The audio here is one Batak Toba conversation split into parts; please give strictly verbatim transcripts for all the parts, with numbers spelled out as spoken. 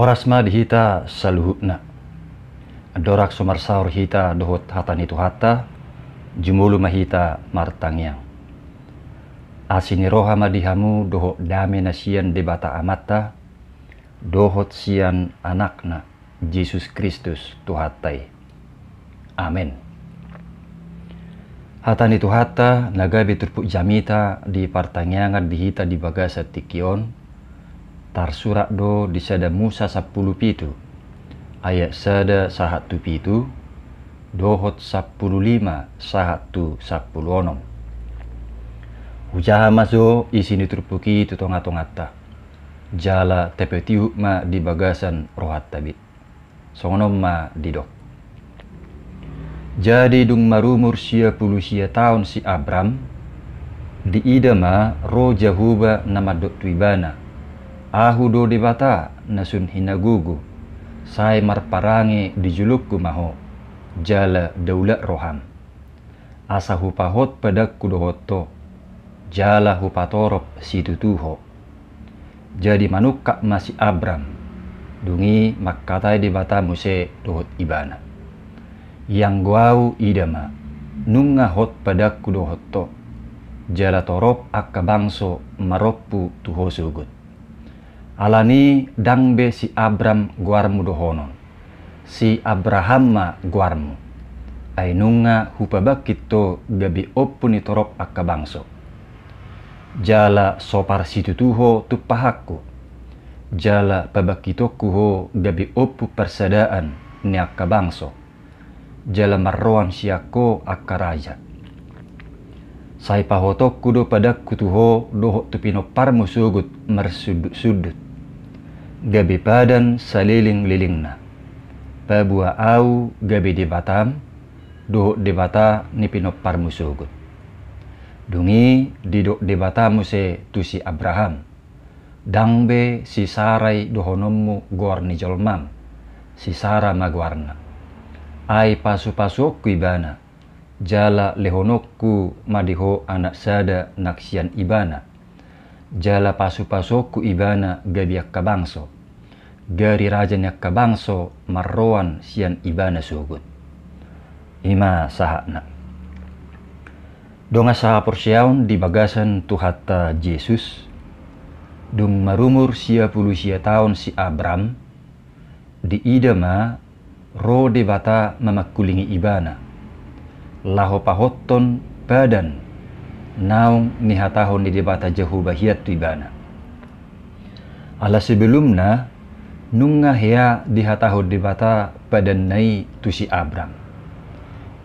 Horas ma di hita saluhutna. Andorang so marsaor hita dohot hata ni Tuhanta, jumolo ma hita martangiang. Asi ni roha ma di hamu dohot dame na sian Debata Amanta, dohot sian Anakna, Jesus Kristus Tuhanta i. Amen. Hata ni Tuhanta na gabe turpuk jamita di partangiangan di hita di bagasan tingki on, tarsurat do di Sada Musa sampulu pitu, ayat sada sahat tu pitu, dohot sampulu lima sahat tu sampulu onom. Hujaha ma jo isi ni turpuk i tu tonga-tonganta, jala tapatihut ma di bagasan rohanta be. Songon on ma didok. Jadi dung marumur sia pulu sia taon si Abram, diida ma ro Jahowa na mandok tu ibana: Ahu do Debata na sun hinagogo, sai marparange di jolongku ma ho, jala daulat roham. Asa hupahot padanku dohot ho, jala hupatorop situtu ho. Jadi manungkap ma si Abram, dung i mangkatai Debata muse dohot ibana: Ianggo ahu, ida ma, nunga hot padanku dohot ho, jala torop angka bangso marompu tu ho sogot. Alani ndang be si Abram goarmu dohonon, si Abraham ma goarmu, ai nunga hupabangkit ho gabe ompu ni torop angka bangso. Jala sopar situtu ho tumpahanku, jala pabangkitonku ho gabe ompu parsadaan ni angka bangso, jala marroan sian ho angka raja. Sai pahotonku do padanku tu ho dohot tu pinomparmu sogot marsundut-sundut, gabe padan saleleng-lelengna. Paboa ahu gabe Debatam, dohot Debata ni pinomparmu sogot. Dung i didok Debata muse tu si Abraham: Ndang be si Sarai dohononmu goar ni jolmam, si Sara ma goarna. Ai pasu-pasuonku ibana, jala lehononku ma di ho anak sada nang sian ibana, jala pasu-pasuonku ibana gabe angka bangso, gari raja ni angka bangso marroan sian ibana sogot. I ma sahatna. Dongan sahaporseaon di bagasan Tuhanta Jesus, dung marumur sia pulu sia taon si Abram, diida ma ro Debata mamangkulingi ibana, laho pahothon padan naung nihatahon ni Debata Jahowa hian tu ibana. Ala sebelumna, nunga hea dihatahon Debata padanna i tu si Abram.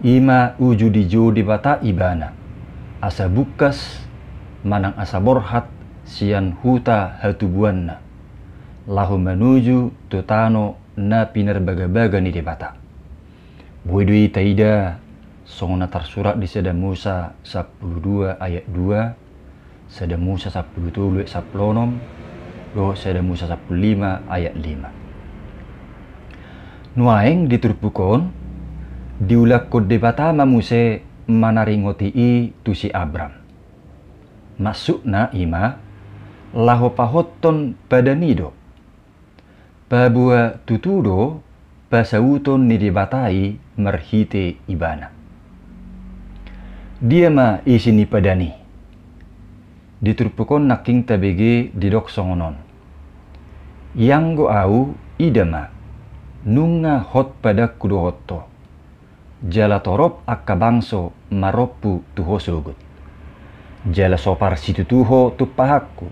I ma uju dijou Debata ibana, asa bungkas manang asa borhat sian huta hatubuanna, laho manuju tu tano na pinarbagabaga ni Debata. Boi do i taida songon na tarsurat di Sada Musa sampulu dua ayat dua, Sada Musa sampulu tolu ayat sampulu onom, dohot Sada Musa sampulu lima ayat lima. Nuaeng di turpuk on, diulakhon Debata ma muse manaringoti i tu si Abram. Maksudna i ma, laho pahothon padan i do. Paboa tutu do pasauton ni Debata i marhite ibana. Dia ma isi ni padan i? Di turpuk on nangkin tabege didok songon on: Ianggo ahu, ida ma, nunga hot padanku dohot ho, jala torop angka bangso marompu tu ho sogot. Jala sopar situtu ho tumpahanku,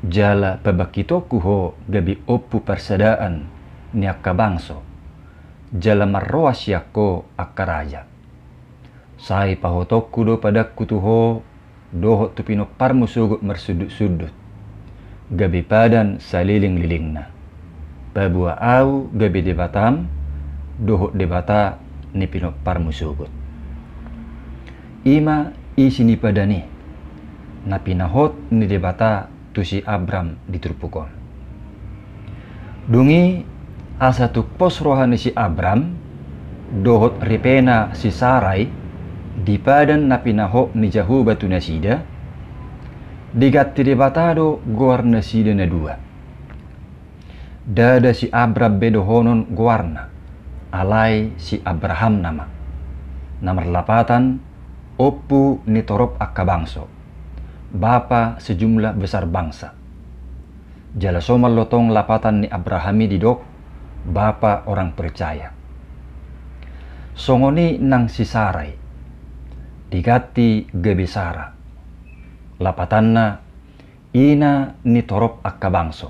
jala pabangkitonku ho gabe ompu parsadaan ni angka bangso, jala marroan sian ho angka raja. Sai pahotonku do padanku tu ho dohot tu pinomparmu sogot marsundutsundut, gabe padan salelenglelengna. Paboa ahu gabe Debatam dohot Debata ni pinomparmu sogot. I ma isi ni padan i, na pinahot ni Debata tu si Abram di turpuk on. Dung i, asa tung pos roha ni si Abram dohot ripena si Sarai di padan na pinahot ni Jahowa tu nasida, diganti Debata do goar nasida na dua. Ndada si Abram be dohonon goarna, alai si Abraham nama, na marlapatan ompu ni torop angka bangso, bapa sejumlah besar bangsa. Jala somal do tong lapatan ni Abraham i didok bapa orang percaya. Songon i nang si Sarai, diganti gabe Sara. Lapatanna ina ni torop angka bangso,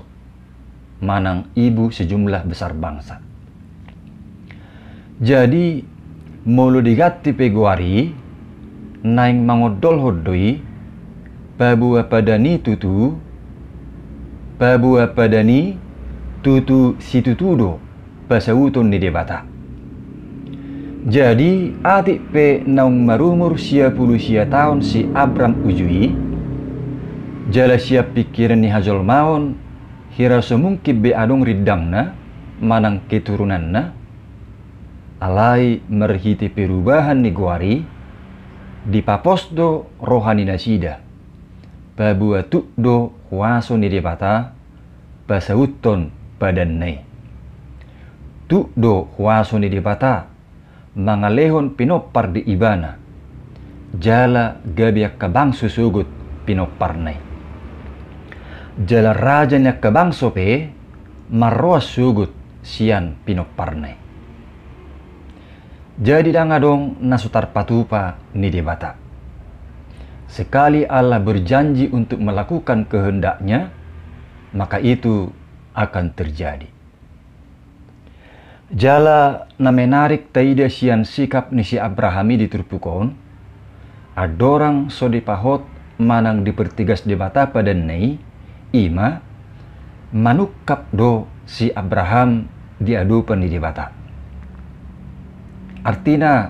manang ibu sejumlah besar bangsa. Jadi, molo diganti pe goar i, naeng mangondolhon do i, paboa padan i tutu, paboa padan i tutu situtu do pasauton ni Debata. Jadi, atik pe naung marumur sia pulu sia taon si Abram uju i, jala sian pingkiran ni hajolmaon, hira so mungkin be adong rindangna, manang keturunanna, alai marhite perubahan ni goar i, dipapos do roha ni nasida, paboa tuk do huaso ni Debata, pasauthon padanna i. Tuk do huaso ni Debata mangalehon pinompar di ibana, jala gabe angka bangso sogot pinomparna i. Jala raja ni angka bangso pe marroan sogot sian pinomparna i. Jadi ndang adong na so tarpatupa ni Debata. Sekali Allah berjanji untuk melakukan kehendak-Nya, maka itu akan terjadi. Jala na menarik taida sian sikap ni si Abraham i di turpuk on, andorang so dipahot manang dipertegas Debata padanna i, i ma, manungkap do si Abraham di adopan ni Debata. Artina,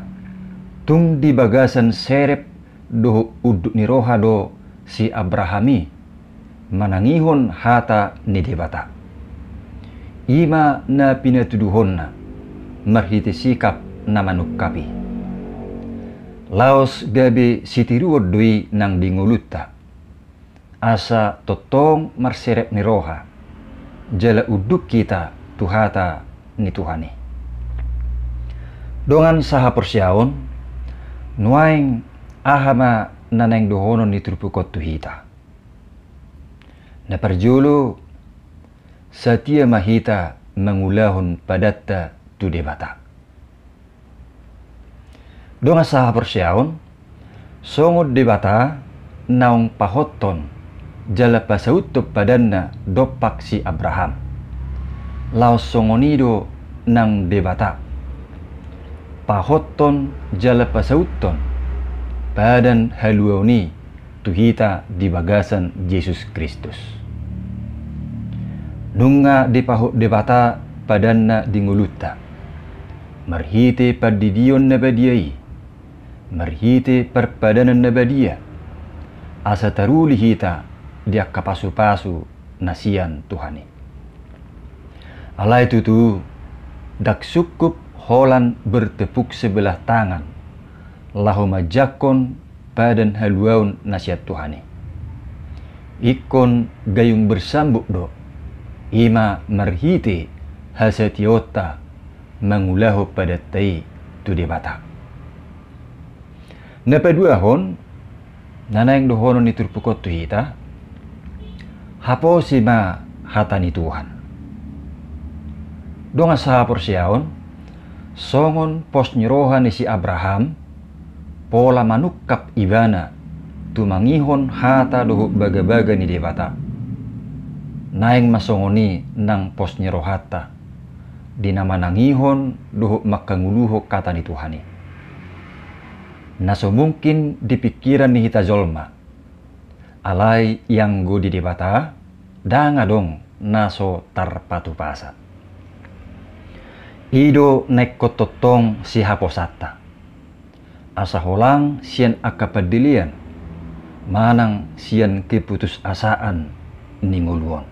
tung di bagasan serep dohot unduk ni roha do si Abraham i manangihon hata ni Debata. I ma na pinatuduhonna marhite sikap na manungkap i. Laos gabe sitiruon do i nang di ngolunta, asa tongtong marserep ni roha, jala unduk hita tu hata ni Tuhan i. Dongan sahaporseaon, nuaeng aha ma na naeng dohonon ni turpuk on tu hita? Na parjolo, satia ma hita mangulahon padanta tu Debata. Dongan sahaporseaon, songon Debata naung pahothon jala pasauthon padanna dompak si Abraham, laos songon i do nang Debata pahothon jala pasauthon padan haluaon i tu hita di bagasan Jesus Kristus. Nunga dipahot Debata padanna di ngolunta, marhite pandidion na badia i, marhite parpadanan na badia, asa taruli hita di angka pasupasu na sian Tuhan i. Alai tutu, ndang sungkup holan bertepuk sebelah tangan laho manjangkon padan haluaon na sian Tuhan i. Ingkon gayung bersambut do, i ma marhite hasatiaonta mangulahon padanta i tu Debata. Na paduahon, na naeng dohonon ni turpuk on tu hita, haposi ma hata ni Tuhan. Dongan sahaporseaon, songon pos ni roha ni si Abraham, pola manungkap ibana tumangihon hata dohot bagabaga ni Debata, naeng ma songon i nang pos ni rohanta di na manangihon dohot mangkanguluhon hata ni Tuhan i. Na so mungkin di pingkiran ni hita jolma, alai ianggo di Debata, ndang adong na so tarpatupasan. I do na ingkon tongtong sihaposanta, asa holang sian angka pandelean manang sian keputusasaan ni ngolu on.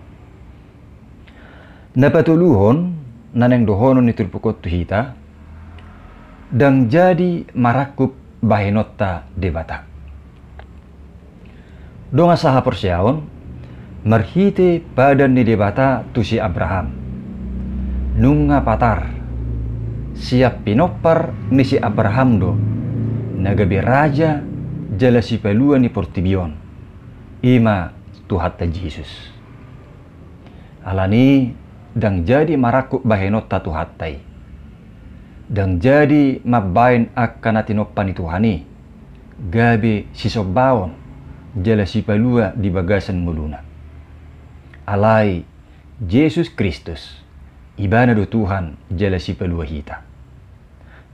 Na patoluhon, na naeng dohonon ni turpuk on tu hita, ndang jadi marangkup bahenonta Debata. Dongan sahaporseaon, marhite padan ni Debata tu si Abraham, Nunga patar, sian pinompar ni si Abraham do na gabe raja jala sipalua ni portibi on, i ma Tuhanta Jesus. Alani i ndang jadi marangkup bahenonta Tuhanta i. Ndang jadi mambahen angka na tinompa ni Tuhan i gabe sisombaon jala sipalua di bagasan ngoluna. Alai Jesus Kristus, Ibana do Tuhan jala sipalua hita.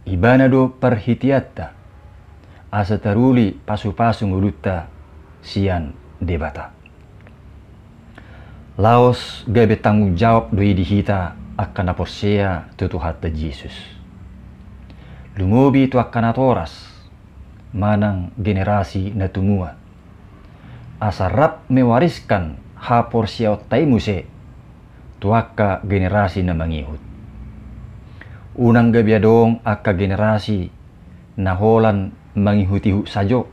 Ibana do parhiteanta asa taruli pasupasu ngolunta sian Debata. Laos gabe tanggung jawab do i di hita angka na porsea tu Tuhanta Jesus, lumobi tu angka natoras manang generasi na tumua, asa rap mewariskan haporseaonta i muse tu angka generasi na mangihut. Unang gabe adong angka generasi na holan mangihutihut sajo,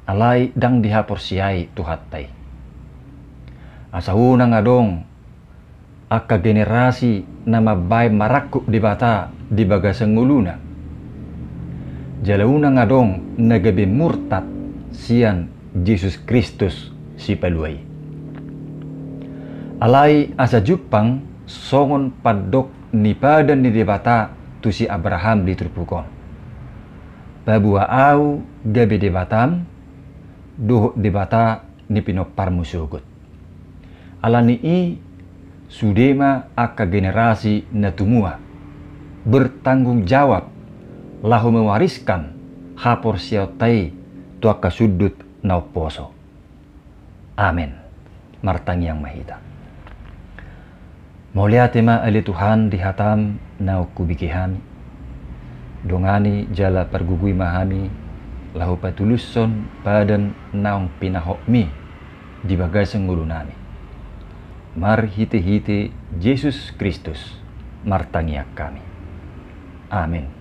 alai ndang dihaporseai Tuhanta i. Asa unang adong angka generasi na mambahen marangkup Debata di bagasan ngoluna, jala unang adong na gabe murtad sian Jesus Kristus Sipalua i. Alai asa jumpang songon pandok ni padan ni Debata tu si Abraham di turpuk on: Paboa Ahu gabe Debatam dohot Debata ni pinomparmu sogot. Alani i, sude ma angka generasi na tumua bertanggung jawab laho mewariskan haporseaonta i tu angka sundut na umposo. Amen. Martangiang ma hita. Mauliate ma ale Tuhan di hataM naung hubege hami. Dongani jala pargogoi ma hami laho patulushon padan naung pinahotMi di bagasan ngolunami. Marhitehite Jesus Kristus martangiang hami. Amen.